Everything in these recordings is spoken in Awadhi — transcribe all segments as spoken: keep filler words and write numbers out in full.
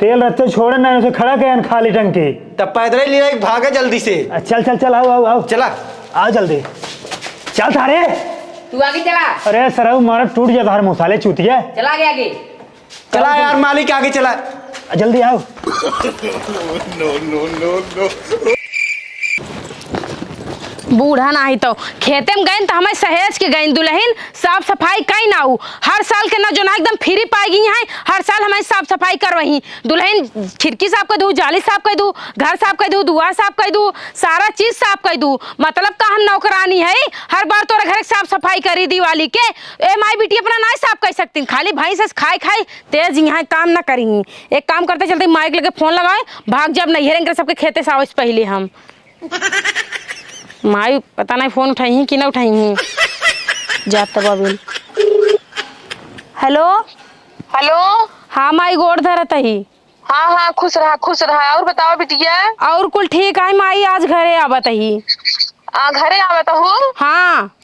तेल रखते छोड़े ना, उसे खड़ा करें खाली टंकी। तब पैदल ही ले भागे जल्दी से। आ, चल, चल, चल, आओ, आओ, आओ। चला। आओ जल्दी। चल थारे। तू आगे चला। अरे सरऊ मारा टूट जाता हर मसाले चूतिया। चला आगे, आगे। चला यार, मालिक आगे चला। आ, जल्दी आओ। No, no, no, no। बूढ़ा नाही तो खेते में गइन तो हमें सहेज के गइन, दुलहिन साफ सफाई कइन आऊ। हर साल के ना जो ना एकदम फ्री पाई गई हैं, हर साल हमें साफ सफाई करवही। दुलहिन खिड़की साफ कइ दू, जाली साफ कइ दू, घर साफ कइ दू, दुआर साफ कइ दू, सारा चीज साफ कइ दू। मतलब का हम नौकरानी है, हर बार तोरे घर के साफ सफाई करी दिवाली के? ए माई बिटिया अपना नाहीं साफ कइ सकतीन, खाली भैंस अस खाई खाई तेज यहाँ काम ना करी। एक काम करते चलते माई के लगे फोन लगाए, भाग जब नैहरे इनके सबके खेते से आवे से पहले हम। माई पता नहीं फोन उठाई ही कि ना उठाई ही। जात बा बिल। हेलो। हेलो। हाँ माई, गोड़ धरत ही। हाँ, हाँ, खुश रहा, खुश रहा। और बतावा बिटिया? और कुल ठीक है माई, आज घरे आवत ही। आ, घरे आवत हो? हाँ।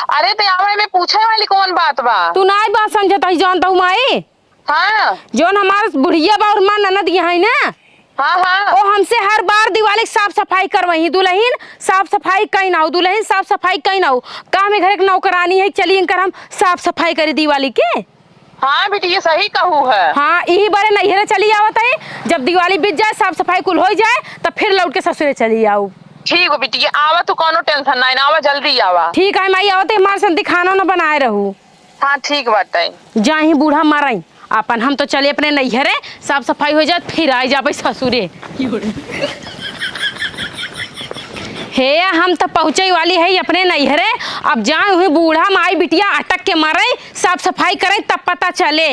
अरे, ते आवे में पूछे वाली कौन बात बा? तू नाई बात समझत ही, जानत हूँ माई। हाँ। जौन हमार बुढ़िया बा और हमार ननद यहाँ है ना, हाँ, हाँ। ओ हमसे हर बार दिवाली के साफ सफाई करवही, दुलहिन साफ सफाई कइन आऊ, दुलहिन साफ सफाई कइन आऊ। का हमें घर एक नौकरानी है, चली इनकर हम साफ सफाई करी दिवाली के? हाँ बिटिया, सही कहू है। हाँ, इही बारे नैहरे चली आवत है, जब दिवाली बीत जाए, साफ सफाई कुल होइ जाए, तब फिर लौट के ससुरे चली आऊ। ठीक हो बिटिया, आवा, तू कौनो टेंशन नाहीं, आवा, जल्दी आवा। ठीक है माई, आवत है, हमारे संती खाना ना बनाए रहू। हाँ, ठीक बाटे। जाही बूढ़ा मरई आपन, हम तो चले अपने नैहरे, साफ सफाई होइ जात, फिर आइ जाबे ससुरे। हे, हम तो पहुँचे वाली है अपने नैहरे, अब जाए हुई बूढ़ा माई बिटिया अटक के मरई, साफ सफाई करे तब पता चले।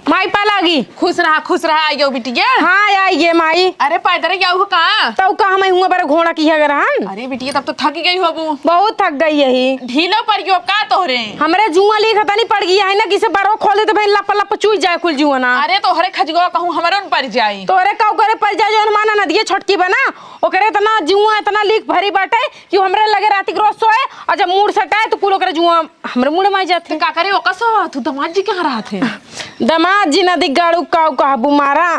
माई पा लागी। खुश रहा, खुश रहा, आइयो बिटिया। हाँ, आइए माई। अरे पैदल ही आऊ का? तऊ का हम हुआ बरे घोड़ा की है रहन। अरे बिटिया, तब तो थक गई होबू। बहुत थक गई यही। ढीलो पड़ गयो का तोहरे? हमरे जुआ ली खतनी पड़ गई है ना, किसे बरो खोले तो भाई लप लप चुई जाए कुल जुआ ना। अरे तोहरे खजगवा कहूँ हमरो न पड़ जाई। तोहरे काऊ करे पड़ जाए, जो हमारा नदिया छोटकी बना, ओकरे इतना जुआ, इतना लीक भरी बाटे कि हमरे लगे राती के रोज सोए, और जब मूड़ सटाए तो कुल ओकरे जुआ हमरे मुड़े माई जात तो है। का करे, ओका सोवा, तू दामाद जी कहाँ रहत है? दामाद जी नदी गाड़ू काऊ कहबू मारा।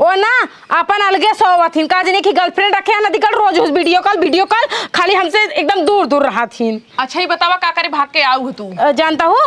ओ ना, अपन अलगे सोवत हिन। का जाने कि गर्लफ्रेंड रखे हैं नदी गाड़, रोज उस वीडियो कॉल, वीडियो कॉल, खाली हमसे एकदम दूर दूर रहत हिन। अच्छा, ये बतावा का करे भाग के आऊ हो तू? अ, जानता हूँ,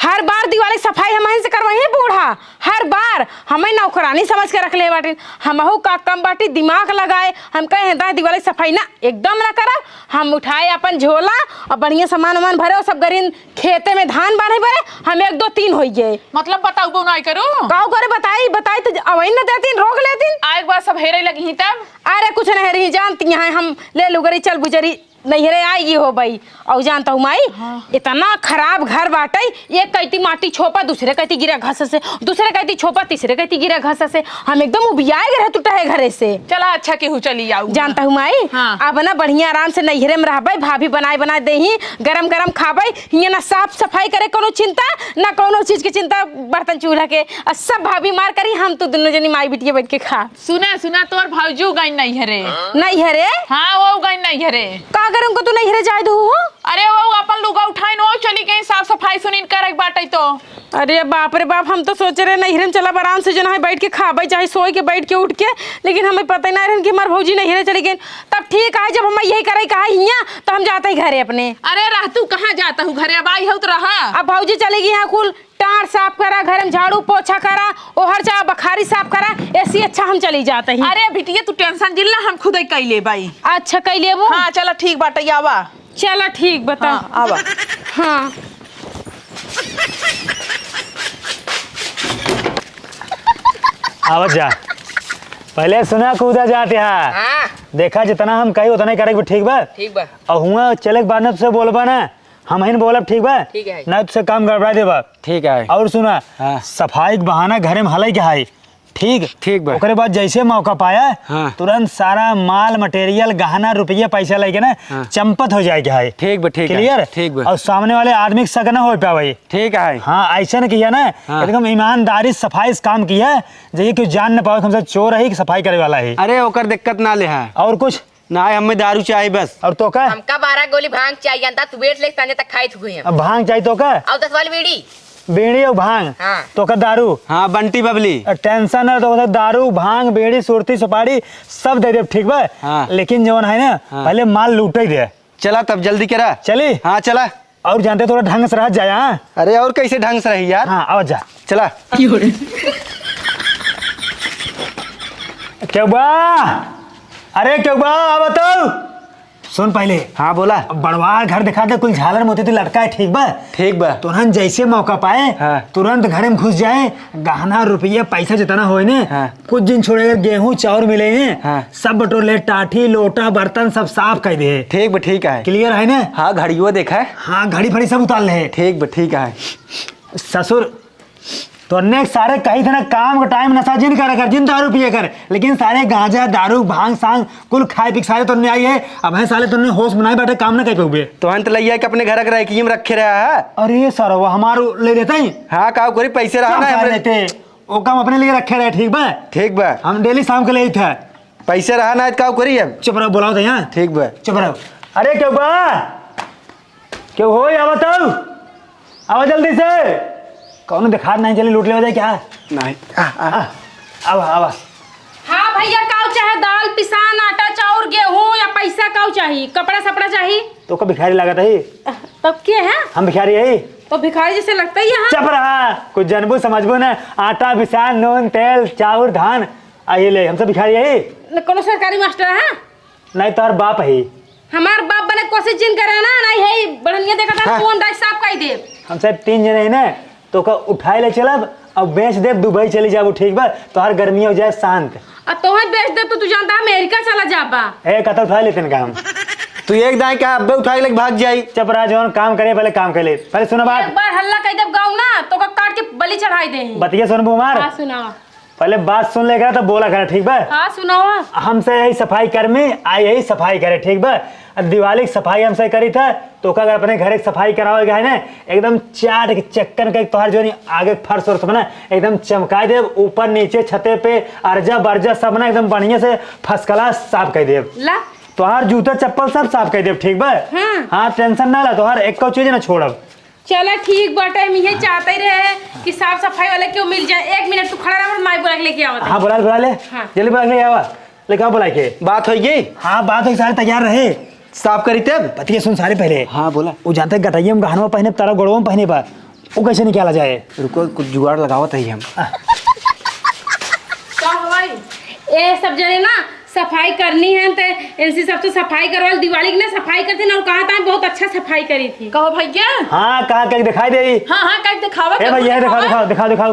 हर बार दिवाली सफाई हम से करवाई है बूढ़ा, हर बार हमें नौकरानी समझ के रख ले बाटिन। हमहू का कम बाटी, दिमाग लगाए, हम कहे हैं, "दाई दिवाली सफाई ना, एकदम ना करब।" हम उठाए अपन झोला और बढ़िया सामान वामान भरे और सब गरिन खेते में धान बान्हे बरे, हम एक दो तीन होई गए। मतलब बताऊ बो नाई करू? काऊ करे बताई, बताई तो अवई न देतीन, रोक लेतीन। आ एक बार सब हेरे लगी ही तब? अरे कुछ नहीं रही जानती हैं, हम ले लुगरी चल बुजरी नैहरे आई गई हो बई। और जानता हूँ माई, हाँ। इतना खराब घर बाटे, एक कहती माटी छोपा, दूसरे कहती गिरा घस से, दूसरे कहती छोपा, तीसरे कहती गिरा घस से। हम एकदम उबियाए गए रह टूटा है घरे से। चला अच्छा केहू चली आऊ। जानता हूँ माई, हाँ। अब ना बढ़िया आराम से नैहरे में रहबे, भाभी बनाए बनाए देही, गरम गरम खाबे, हियाँ ना साफ सफाई करे कोनो चिंता, ना कोनो चीज के चिंता, बर्तन चूल्हा के, और सब भाभी मार करी, हम तो दोनों जनी माई बिटिया बैठ के खा। सुना, सुना, तोर भौजी गई नैहरे। नैहरे? हाँ, वो गई नैहरे। का करे उनको तू नैहरे जाए दू हो? अरे वो अपन लुगा उठाइन, वो चली गई साफ सफाई सुनिन करे के बाटे तो। अरे बाप रे बाप, हम तो सोचे रहे नैहरे में चला आराम से जो ना है बैठ के खाबे, चाहे सोए के बैठ के उठ के, लेकिन हमें पता ही ना रहन कि हमार भौजी नैहरे चली गई। तब ठीक है, जब हम यही करे कहा हियाँ, तो हम जाते ही घरे अपने। अरे रह तू कहाँ जाता हूँ घरे, अब आई हो तो रहा। अब भौजी चली गई यहाँ कुल टार साफ करा, घर में झाड़ू पोछा करा, ओहर जा बखारी साफ करा, ऐसी अच्छा हम चली जाते ही। अरे बिटिया तू टेंशन जिन ला, हम खुद ही कई लेबाई। अच्छा कई लेबू? हाँ चला ठीक बाटे, आवा। चला ठीक बता। हाँ आवा। हाँ। आवत जा। पहले सुना कूदा जाते हैं। हाँ। देखा जितना हम कही उतना ही करे के बा, ठीक बा? ठीक बा। और हुआ चले के बाद ना तुझसे बोलबा ना, हम ही न बोलब, ठीक बा? ठीक है। ना तुझसे काम गड़बड़ा देबा। ठीक है। और सुना, हाँ। सफाई के बहाना घरे में हलई के हाई, ठीक? ठीक बा। ओकरे बाद जैसे मौका पाया, हाँ। तुरंत सारा माल मटेरियल, गहना, रुपया, पैसा लेके ना हाँ। चंपत हो जाए के हाई। ठीक बा, ठीक है। क्लियर? ठीक बा। और सामने वाले आदमी के शक ना हो पावे। ठीक है। हाँ, ऐसा न किया ना, हाँ। एकदम ईमानदारी सफाई से काम किया, जैसे कोई जान न पावे कि हमसे चोर है कि सफाई करे वाला है। अरे ओकर दिक्कत ना ले है। और कुछ? ना, हमें दारू चाही बस। और तोका? हमका बारह गोली भांग चाही, अंता तू बैठ ले, सांझे तक खाई थुकी हम। अब भांग चाही तोका? और दस वाली बीड़ी। बीड़ी और भांग, हाँ। तोका दारू। हाँ, बंटी बबली। अ, tension ना, तोका दारू, भांग, बीड़ी, सुरती, सुपारी सब दे देब, ठीक बा? हाँ। लेकिन जवन है ना, हाँ। पहले माल लूटे दे। चला तब, जल्दी करा। चली? हाँ, चला। और जानते, थोड़ा ढंग से रह जाए, हाँ? अरे, और कैसे ढंग से रही यार? हाँ, आओ जा। चला। क्यों बा? अरे, क्यों बा? आ बताओ। सुन पहले। हाँ, बोला। बड़वार घर दिखा दे, कुल झालर मोती तो लटका है, ठीक बा? ठीक बा। तोहन जैसे मौका पाए, हाँ। तुरंत घर में घुस जाए, गहना, रुपया, पैसा जितना होए ने, हाँ। कुछ दिन छोड़े, अगर गेहूं, चाउर मिले ने, हाँ। सब बटोर ले, टाठी, लोटा, बर्तन सब साफ कर दे। ठीक बा, ठीक है। Clear है ने? हाँ, घड़ियो देखा है। हाँ, घड़ी फड़ी सब उतार ले। ठीक बा, ठीक है। ससुर, तोन्ने सारे कही थे ना, काम के time नशा जिन करे कर, जिन दारू पिए कर, लेकिन सारे गांजा, दारू, भांग, सांग, कुल खाए पी के सारे तोन्ने आई है। अब है साले तोन्ने होश में नाहीं बाटे, काम ना कर पाउबे। तोहन त लइया के अपने घर के रहे कि रखे रहा है। अरे सरवा, हमार ले लेते ही। हाँ, का करी, पैसे रहा ना हमरे। लेते, वो काम अपने लिए रखे रहे, ठीक बा? ठीक बा। हम daily शाम के लेते हैं। पैसे रहा ना, का करी अब? चुप रहो, बुलाओ तो यहाँ। ठीक बा। चुप रहो। अरे क्यों बा? क्यों हो, या बताओ। आवा जल्दी से। कौनो देखात नहीं, चली लूट लेवा जाए क्या? नहीं। आ, आ। आ, आवा, आवा। हाँ भैया, काऊ चाहे दाल, पिसान, आटा, चाउर, गेहूं या पैसा, काऊ चाही? कपड़ा सपड़ा चाही? तोका भिखारी लागत है? तब के है? हम भिखारी है। तो भिखारी जैसे लगता ही है। चुप रहा, कुछ जनबू समझबू ना। आटा, पिसान, नून, तेल, चाउर, धान, आ ये ले, हम सब भिखारी है। न कोनो सरकारी मास्टर है? नहीं, तोहर बाप है। हमार बाप बने कोशिश जिन करे ना, नहीं है, बढ़निया देखा था, हाँ। कौन डाइस साफ कई दे। हम सब तीन जने हैं ना, तोका उठाए ले चलब, अब बेच देब, दुबई चली जाबू, ठीक बा? तोहर गर्मी हो जाए शांत। अब तोहे बेच देब तो तू जानता अमेरिका चला जाबा। ए, कतौ उठाए लेते हैं काम। तू एक दाई का अब्बे उठाए लेके भाग जाई। चुप रहा, जौन काम करे, पहले काम कर ले। पहले सुना बात। एक बार हल्ला कई देब गाँव ना, तोका काट के बलि चढ़ाई दे। बतिया सुनबू हमार? हाँ, सुनावा। पहले बात सुन ले करा, तब बोला करा, ठीक बा? हाँ, सुनावा। हमसे यही सफाई कर्मी, आ यही सफाई करे, ठीक बा? आ दिवाली की सफाई हमसे करी था, तो का अगर अपने घर की सफाई करावे के है ना, एकदम चाट के चक्कन के तोहार जो नहीं आगे फर्श वर्श बना, एकदम चमकाए देब, ऊपर नीचे छते पे अर्जा बर्जा सब ना एकदम बढ़िया से first class साफ कर देब। ला। तोहार जूता चप्पल सब साफ कर देब, ठीक बा? हाँ। हाँ, tension ना ला, तोहार एको चीज ना छोड़ब। चला ठीक बाटे, हम इहे चाहते रहे कि साफ सफाई वाले क्यों मिल जाए। एक मिनट तू खड़ा रह, हम माई बुला के लेके आवत है। हाँ, बुला ले, बुला ले। हाँ। जल्दी बुला के लेके आवा। लेके आओ बुला के। बात होई गई? हाँ, बात होई, सारे तैयार रहे। साफ करी तब? बतिया सुन सारे पहले। हाँ, बोला। वो जानते गटैया में गहनवा पहने, तारा गोड़वा में पहने बा। वो कैसे निकाला जाए? रुको, कुछ जुगाड़ लगावत है हम। का हवाई? ए सब जने ना सफाई करनी है, तो इनसे सबसे सफाई करवा ली। दिवाली की ना सफाई करती ना, और कहा था बहुत अच्छा सफाई करी थी। कहो भैया। हाँ, कहा करके दिखाई दे। हाँ, हाँ, करके दिखावा, ए भैया, दिखावा, दिखावा। दिखाओ, दिखाओ, दिखाओ।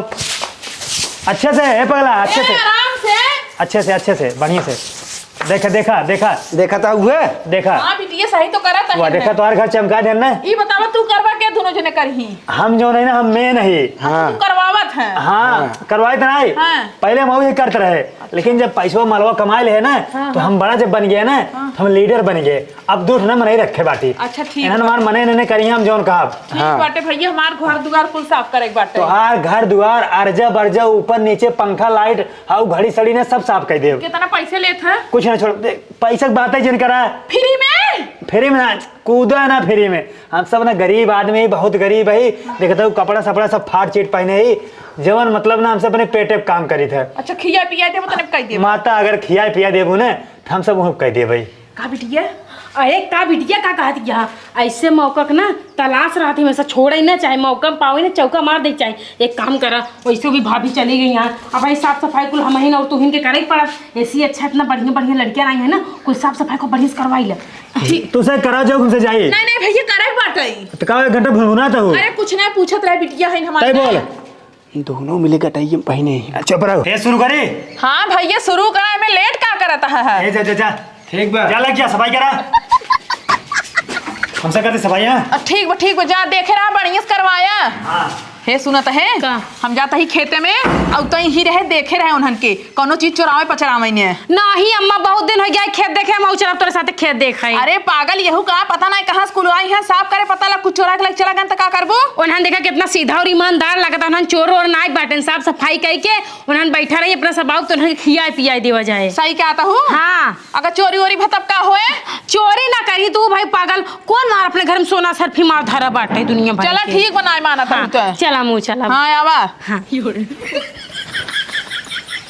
अच्छे से, ए पगला, अच्छे ए, से। आराम से। अच्छे से, अच्छे से, बढ़िया से। देखा, देखा, देखा। देखा था हुए? देखा। हाँ, बिटिया सही तो करत है वाह, ना। देखा, तुम्हारे घर चमका देन ना। ई बतावा, तू करवा के दोनों जने करही? हम जो नहीं ना, हम main ही। हाँ। तू करवावत है। हाँ, हाँ। करवाए तो नहीं। हाँ। पहले हम ये करते रहे। लेकिन जब पैसवा मलवा कमाए ले है ना, हाँ, तो हाँ। हम बड़ा जब बन गए ना, हाँ। तो हम leader बन गए। अब दू ठो ना मनई रखे बाटी। अच्छा, ठीक इन्हन बा। हमार मने इन्हने करी हम जौन कहब। ठीक हाँ। बाटे भैया, हमार घर दुआर कुल साफ करे के बाटे। तोहार घर दुआर, अर्जा बर्जा, ऊपर नीचे, पंखा, light, हाउ घड़ी सड़ी ने सब साफ कर देब। कितना पैसे लेत है? कुछ ना छोड़ दे, पैसा के बात है जिन करा। Free में? Free में ना, कूदा ना free में। हम सब ना गरीब आदमी, बहुत गरीब है। देखते हो कपड़ा सपड़ा सब फाट चीट पहने ही, जवन मतलब ना हमसे अपने पेटे पे काम करी थे। अच्छा, खिया पिया देबो तने कह देबो। माता अगर खिया पिया देबो ना, तो हम सब वहाँ कह देबै। का बिटिया? अरे का बिटिया, का कहत यहाँ? ऐसे मौका के ना तलाश रहत है, हमेशा छोड़े ना, चाहे मौका में पावे ना, चौका मार दे चाहे। एक काम करा, वैसे भी भाभी चली गई यहाँ, अब भाई साफ सफाई कुल हम ही ना और तुहिन के करे के पड़त। ऐसी अच्छा इतना बढ़िया बढ़िया लड़कियाँ आई है ना, कोई साफ सफाई को बढ़िया से करवाई ले। ठीक। तुसे करा जाओ, हमसे जाई। नहीं, नहीं भैया, करे के बाटे। तो का एक घंटा भुनभुना तो हो। अरे कुछ नहीं, पूछत रहे बिटिया है हमारे। तय बोल। दोनों मिले गटैया पहने ही। चुप रहो। ये शुरू करी? हाँ भैया, शुरू करा, मैं लेट का करत है? ए, जा, जा, जा। ठीक बा। जा लग जा, सफाई करा। हमसे करते सफाई, हाँ? अ, ठीक बा, ठीक बा, जा देखे रहा, बढ़िया से करवाया। हाँ। हे सुनत है? का? हम जात ही खेते में, अउ तई ही रहे, देखे रहे उन्हन के, कौनो चीज चोरावे पचरावे ने। नाही अम्मा, बहुत दिन हो गया है खेत देखे, हम चलब तोरे साथे खेत देखे। अरे पागल, यहू का पता नहीं कहाँ से कुल आई है, साफ करे पता ला, कुछ चोरा के लग चला गन त का करबो? उन्हन देखा कितना सीधा और ईमानदार लगता, उन्हन चोर और नाई बाटन, साफ सफाई कई के उन्हन बैठा रही अपना सब, तो उन्हन खियाए पियाए देवा जाए। सही कहत हूँ। हाँ। अगर चोरी वोरी भा तब का होए? चोरी ना करी तू भाई पागल, कौन मार अपने घर में सोना सरफी मार धरा बाटे दुनिया भर चला के। ठीक बा, नाई मानत हाँ, हूँ तो। चल। चला, मुँह चला। हाँ, आवा। हाँ।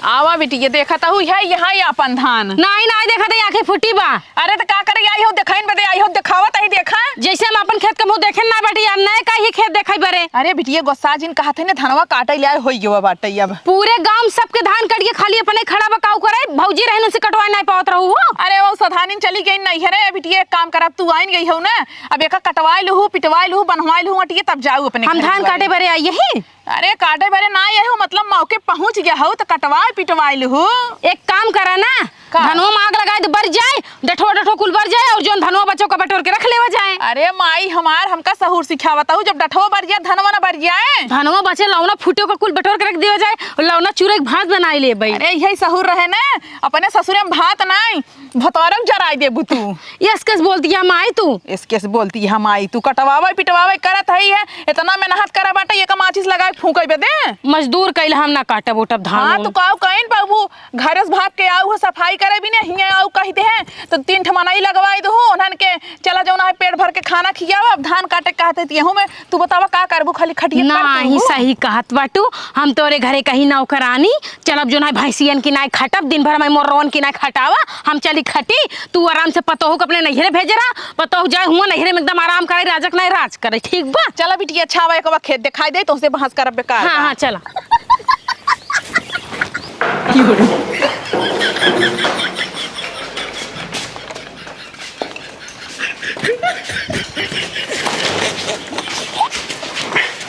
आवा बिटिया, देखत हऊ, है यहाँ ही आपन धान। नाहीं, नाहीं देखत है, आँखें फूटी बा। अरे, त का करे आई हो, देखाइन बदे आई हो, देखावत ही देखा। जैसे हम आपन खेत के मुँह देखे ना बाटी, यार, नए का ही खेत देखाई बरे। अरे बिटिया, गोस्सा जिन कहत है ने, धनवा काटे ले आए, होई गवा बाटे अब। पूरे गाँव में सबके धान कट के खाली अपने खड़ा बा, काऊ करे, भौजी रहन उनसे कटवाए नाहीं पावत रहू हो। अरे, वो सधानिन चली गई नैहरे, बिटिया, एक काम करब, तू आइन गई हो ना, अब एका कटवाए लूहू, पिटवाए लूहू, बनवाए लूहू, अटिए, तब जाऊ अपने हम घरे धान दुआरे। काटे बरे आई यही। अरे, काटे बरे ना आए हो, मतलब मौके पहुँच गया हो, तो कटवाए पिटवाए लूहू। एक काम करा ना, का? धनवा में आग लगाए तो बर जाए, डठवा डठवा कुल बर जाए, और जौन धनवा बचो का बटोर के रख लेवा जाए। अरे माई हमार, हमका सहूर सिखावत हऊ, जब डठवा बर जाए, धनवा ना बर जाए। धनवा बचे, लौना फूटे का कुल बटोर के रख देवा जाए, और लौना चूरे के भात बनाए ले भाई। अरे, यही सहूर रहे ना, अपने ससुरे में भात नाई, भतौरक जराई देबू तू। यस कस बोलती है माई तू। यस कस बोलती है माई तू, कटवावे पिटवावे करत हई है, इतना मेहनत करे बाटे, ये का माचिस लगाए फूंके बदे? मजदूर कइल हम ना काटब उटब धान हाँ, उन। तू काऊ कइन पाबू, घरे से भाग के आऊ हो सफाई करे भी नहीं, हियाँ आऊ कह दे हैं, तो तीन ठे मनई लगवाई दू, उन्हन के चला जौन है पेट भर के खाना खियावा, अब धान काटे कहते तियहू में तू बतावा का करबू, खाली खटिया पर ना, ही तू? सही कहत बाटू, हम तोरे घरे कहीं नौकरानी, चलब जौन है भैंसियन की नाई खटब, दिन भर हमारी मोर्रवन की नाई खटावा, हम चली खटी, तू आराम से पतोहू के अपने नैहरे भेजे रहा, पतोहू जाए हुआ नैहरे में एकदम आराम करे, राजक नाई राज करे, ठीक बा? चला बिटिया, अच्छा आवा, एक बार खेत दिखाई दे, तोहसे बहस करब बेकार हाँ, बा। हाँ, चला।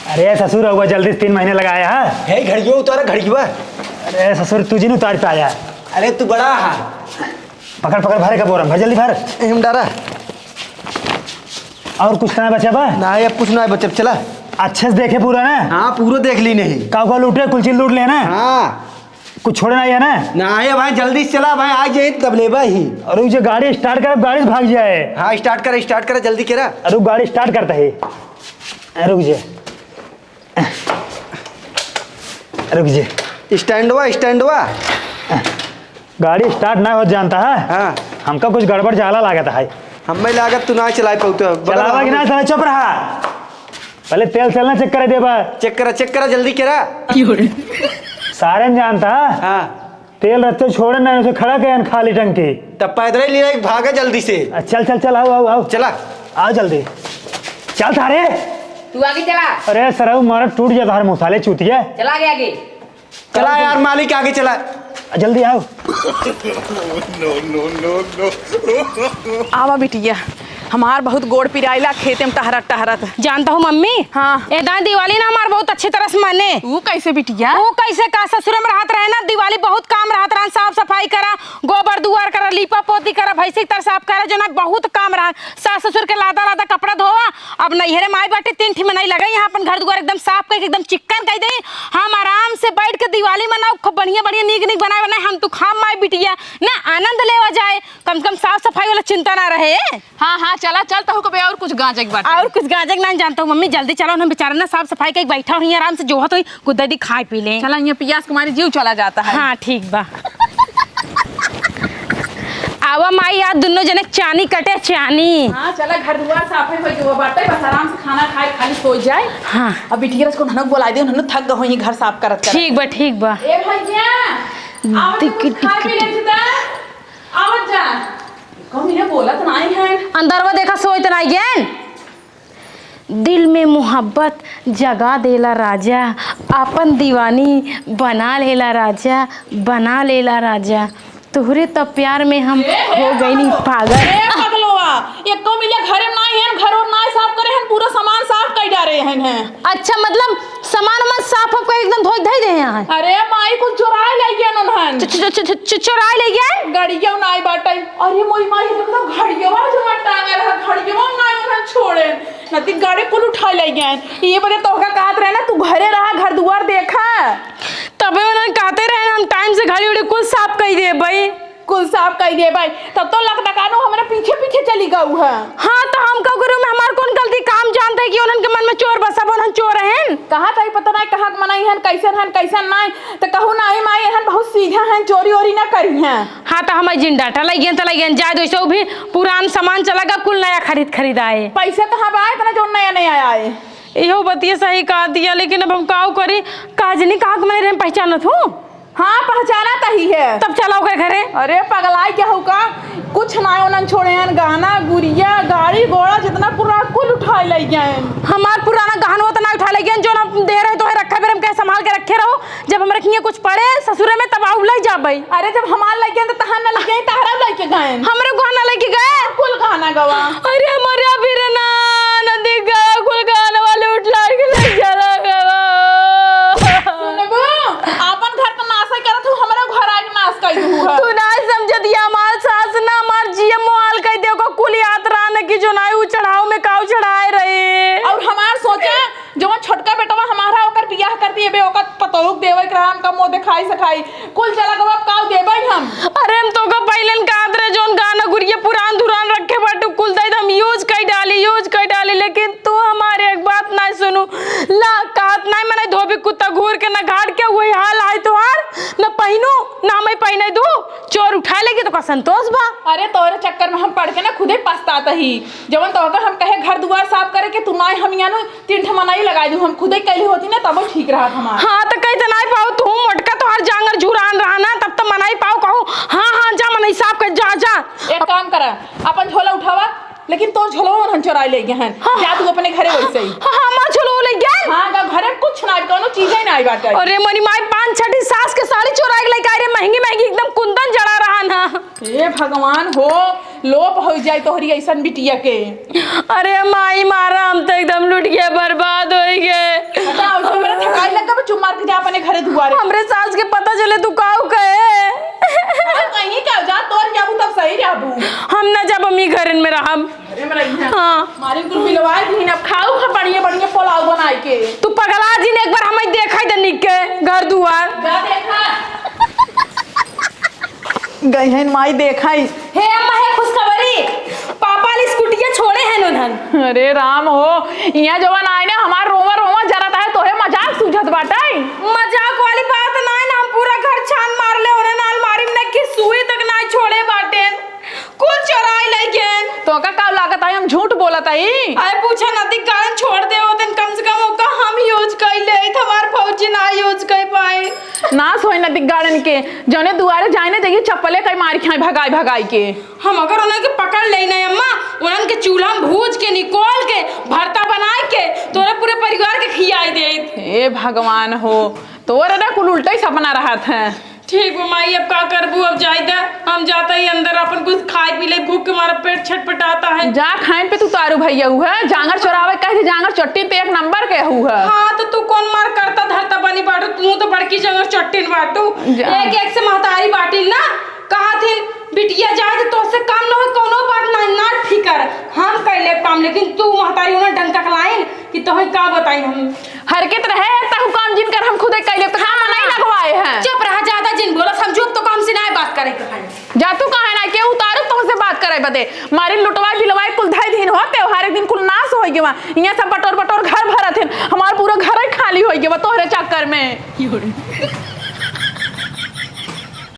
अरे ससुर, रउआ जल्दी से तीन महीने लगाया है। हे घड़ियो उतारा, घड़िया। अरे ससुर, तू जिन उतार पाया। अरे तू बड़ा हा। पकड़, पकड़, भरे का बोरम, भर जल्दी भर। एहम डारा। और कुछ ना बचा बा? ना, अब कुछ ना बचब, चला। अच्छे से देखे पूरा ना? हाँ, पूरा देख ली नहीं। का का लूटे, कुल चीज लूट ले ना? हाँ। कुछ छोड़े ना है ना? ना है भाई, जल्दी से चला भाई, आ जाए तब लेबा ही। अरे, वो जो गाड़ी start कर, गाड़ी से भाग जाए। हाँ, start कर, start कर, जल्दी करा। अरे, वो गाड़ी start करता है। अरे, रुक जे। रुक जे। स्टैंडवा, स्टैंडवा। गाड़ी start ना हो जानता है। हाँ। हमका कुछ गड़बड़ जाला लागत है। हमें लागत तू ना चला पाउत। चलावा कि ना, साला चुप रहा। पहले तेल सेल ना check करे देबा। Check करा, check करा, जल्दी करा। सारे न जानता। हाँ। तेल रहते छोड़े ना, उसे खड़ा करें खाली टंकी। तब पैदल ही ले भागा जल्दी से। आ, चल, चल, चल, आओ, आओ, आओ। चला। आओ जल्दी। चल सारे। तू आगे चला। अरे सरऊ मारा टूट गया तार मुसाले चूतिया। चला आगे, आगे। चला यार, मालिक आगे चला। जल्दी आओ। No, no, no, no। आवा बिटिया, हमार बहुत गोड़ पिराइला खेते में टहरत टहरत। जानता हूँ मम्मी, हाँ। ए दाई दिवाली ना हमार बहुत अच्छी तरह से मने। ऊ कैसे बिटिया? ऊ कैसे का, ससुर में रहत रहे ना, दिवाली बहुत काम रहत रहन, साफ सफाई करा, गोबर दुआर करा, लीपा पोती करा, भैंसी के तर साफ करा, जो ना बहुत काम रहन। सास ससुर के लादा लादा कपड़ा धोवा। अब नैहरे माई बाटे, तीन ठी मनई लगे, यहाँ अपन घर दुआर एकदम साफ करके एकदम चिक्कन कर दे। हम आराम से बैठ के दिवाली मनाओ, खूब बढ़िया बढ़िया नीक नीक बनाए बनाए हम तू खाम माई बिटिया ना, आनंद लेवा जाए, कम से कम साफ सफाई वाला चिंता ना रहे। हाँ हाँ, चला चल, तहु कबे और कुछ गांजे के बाटे। और कुछ गांजे के ना जानता हूँ मम्मी, जल्दी चला, उन्हें बेचारा ना साफ सफाई करके बैठा हुई आराम से जोहत हुई, कुछ दे दी खाए पी ले। चला, यहाँ पियास के मारे जीव चला जाता है। हाँ ठीक बा। आवा माई, आज दुनो जने चानी कटे, चानी। हाँ, चला, घर दुआर साफे हो गयो बाटे, बस आराम से खाना खाए, खाली सो जाए। हाँ। अब बिटिया रस को ननक बुलाई दे, उन्होंने थक गए होई घर साफ करत करत। ठीक बा, ठीक बा। ए भैया, आवत टिक, कुछ टिक, खाए पी टिक। लेते ता, आवत जा। कम इन्हें बोलत नाई है। अंदरवा देखा, सोइत नाई गेन। दिल में मोहब्बत जगा देला राजा, आपन दीवानी बना लेला राजा, बना लेला राजा। तोहरे त प्यार में हम ए, हो गईनी पागल। ए, पगलवा, एको मिले घरे नाई हन, घरो नाई साफ करे हन, पूरा सामान साफ कर डारे हन हैं। अच्छा, मतलब सामान वामान साफ हो के एकदम धोई धाई दे यहाँ है। अरे माई, कुछ चुराए ले गए उन्हन। चु-, चु-, चु-, चु-, चु-, चुराए ले गए? गड़िया नाई बाटे। अरे मोरी माई, देख तो घड़िया जो टांगल है, घड़िया नाई उन्हन छोड़े। नती गाड़ी कुल उठा ले गए। ये बदे तोहका कहत रहे ना, तू घरे रहा, घर दुआर देखा। तबे उन्हन कहते रहे, हम टाइम से घड़ी उड़ी कुल साफ कई देबई। कुल साफ कई देबई। तब तो लकदकानो हमरे पीछे पीछे चली गऊ है। हाँ, तो हम का करूँ, मैं हमार कौन गलती? काम जानते हैं कि उन्हन के मन में चोर बसा, उन्हन चोर हैं। कहाँ तई पता नहीं कहाँ के मनई हन, कैसन हन, कैसन नहीं। तो कहू नहीं माई, एहन बहुत सीधा हन, चोरी ओरी ना करी हैं। हाँ, तो हमारी जिन डाटा लग गए तो लग गए, जाए दो, इसे भी पुरान सामान चला गया, कुल नया खरीद खरीद आए। पैसे कहाँ बा इतना जो नया नया आए? इहो बतिया सही कहा दिया, लेकिन अब हम काउ करी? काजनी कहाँ के मने रे, हम पहचानत हूँ? हाँ, पहचानत ही है। तब चला ओकरे घरे। अरे पगलाई के हऊ का? कुछ ना ओनन छोड़े हैं, गहना गुरिया, गाड़ी घोड़ा, जितना पुराना कुल उठाए ले गए हैं। हमार पुराना गहनवा तो ना उठाए ले गए हैं, जो हम दे रहे तोहे रखे बेर हम कहे संभाल के रखे रहो। जब हमरे किहाँ कुछ पड़े ससुरे में, तब आउ लइ जाबइ। अरे, जब हमार लइके हैं, तो तहार न लइके हैं, तहरा लइके गए हैं। हमरे गहना लइके गए? कुल गहना गवा। अरे, हमरे अभी रे ना, नदी गवा, कुल गहना वाले उठा के ले चला गवा। सुनबू, आपन घर तो नाश ही करत हूँ, हमरे घर आके नाश कर दू है। तू ना समझत, ये हमार सास ना, हमार जिया मोहाल कर दे, ओकर कुल याद रहा न कि जो ना उ चढ़ाव में काउ चढ़ाए रही। और हमार सोचे, जवन छोटका बेटवा हमारा, ओकर बियाह कर दिए बे, ओकर पतोहू के देवे के रहा, हमका मुँह देखाई सखाई। कुल चला गवा, अब काउ देबे हम। अरे, हम तोका पहिलन कहत रहे, जौन गहना गुरिया पुरान धुरान रखे बाटू, कुल दे दे, हम use कर डाली, use कर डाली, लेकिन तू हमारे एक बात ना सुनू। ला, कहत नहीं मने धोबी कुत्ता घूर के ना घाट के, वही हाल आए तोहार, ना पहिनू, ना मैं पहिने दू, चोर उठाए लेगी तो का संतोष बा? अरे, तोरे चक्कर में हम पड़ के ना खुदे पछतात ही, जवन तोहका हम कहे घर दुआर साफ करे के, तू ना हम यानू तीन ठे मनई लगाई दू, हम खुदे कैली होती ना, तबो ठीक रहत हमार। हाँ, तो कही तो नाई पाऊ, तू मोटका तोहार जांगर झुरान रहा ना, तब तो मनई पाऊ कहू, हाँ, हाँ, जा मनई साफ कर, जा, जा। एक काम करा, अपन झोला उठावा, लेकिन तोर झोलवा उन्हन चोराई ले गए हैं। हाँ। जा तू अपने घरे वैसे ही। हाँ, हाँ, हमार झोलवा ले गए? हाँ, गा घरे में कुछ ना, कोनो चीज ही ना आई बाटे। अरे मोरी माई, पाँच छठी सास के साड़ी चोराई के लेके आई रे, महंगी महंगी एकदम कुंदन जड़ा रहा ना। हे भगवान हो, लोप हो जाए तोहरी ऐसन बिटिया के। अरे माई मारा, हम तो एकदम लुट गए, बर्बाद हो गए। बताओ, तो मेरा थकाई लग गया, चुप मार के जा अपने घरे दुआरे। हमरे सास के पता चले तू काऊ कहे। अरे कहीं का जा, तोर जाबू तब सही रहबू। हम ना जाब, हम ई घरन में रहब। अरे मेरा यहाँ हाँ। मारी कुल बिलवाए दिन अब खाऊ खा बढ़िया बढ़िया पुलाव बनाए के। तू पगला जिन, एक बार हमें देखाई दे निक के घर दुआर। जा देखा। गई हैं माई देखाई। हे अम्मा, हे खुशखबरी, पापा वाली स्कूटिया छोड़े हैं उन्हन। अरे राम हो, यहाँ जवन आए ना हमार रोवा रोवा जरत है, तोहे मजाक सूझत बाटे। मजाक वाली बात ना है ना, हम पूरा घर छान मार ले, उन्हन अलमारी में ना की सुई तक ना छोड़े बाटे। कुल चोराई लइके। तोका का लागत है हम झूठ बोलत हई? अरे पूछा नदी गाड़न छोड़ दे होतन, कम से कम ओका हम use कइ ले, हमार भौजी ना use कइ पाए। नाश होई नदी गाड़न के, जौने दुआरे जाए ना जाइए चप्पले कई मार खाए भगाई भगाई के। हम अगर उन्हन के पकड़ लेई ना अम्मा, उन्हन के चूल्हा में भूज के निकोल के भरता बनाए के तोरे पूरे परिवार के खियाई देत। हे भगवान हो, तोरे ना कुल उल्टा ही सपना रहत है। ठीक बा माई, अब का करबू, अब जाई दा, हम जाता ही अंदर अपन कुछ खाए पी ले, भूख के मारा पेट छटपटाता है। जा खाइन पे तू तारू भैया हुआ, जांगर चोरावे कह दी, जांगर चट्टी पे एक नंबर के हुआ। हाँ, तो तू कौन मार करता धरता बनी बाटू, तू तो बड़की जांगर चट्टिन बाटू। जा। एक एक से महतारी बाटिन ना, कहा थी बिटिया जाए तो तोसे काम न हो, कोनो बात ना, ना फिकर, हम कैले काम, लेकिन तू महतारी उन्हें डंका लाइन कि तोहे का बताई हम। हरकत रहे, तहु काम जिन कर हम खुदे कइ लेब, त काम नहीं लगवाए हैं। चुप रहा, ज्यादा जिन बोला, समझू, अब तो काम से ना बात करे के है। जा तू कहे ना, के उतारू तुमसे बात करे बदे। मारी लुटवाई भिलवाई कुल धई दिन हो, त्योहार एक दिन कुल नाश होई गवा। यहाँ सब बटोर बटोर घर भरत हैं, हमार पूरा घर ही खाली होई गवा तोहरे चक्कर में।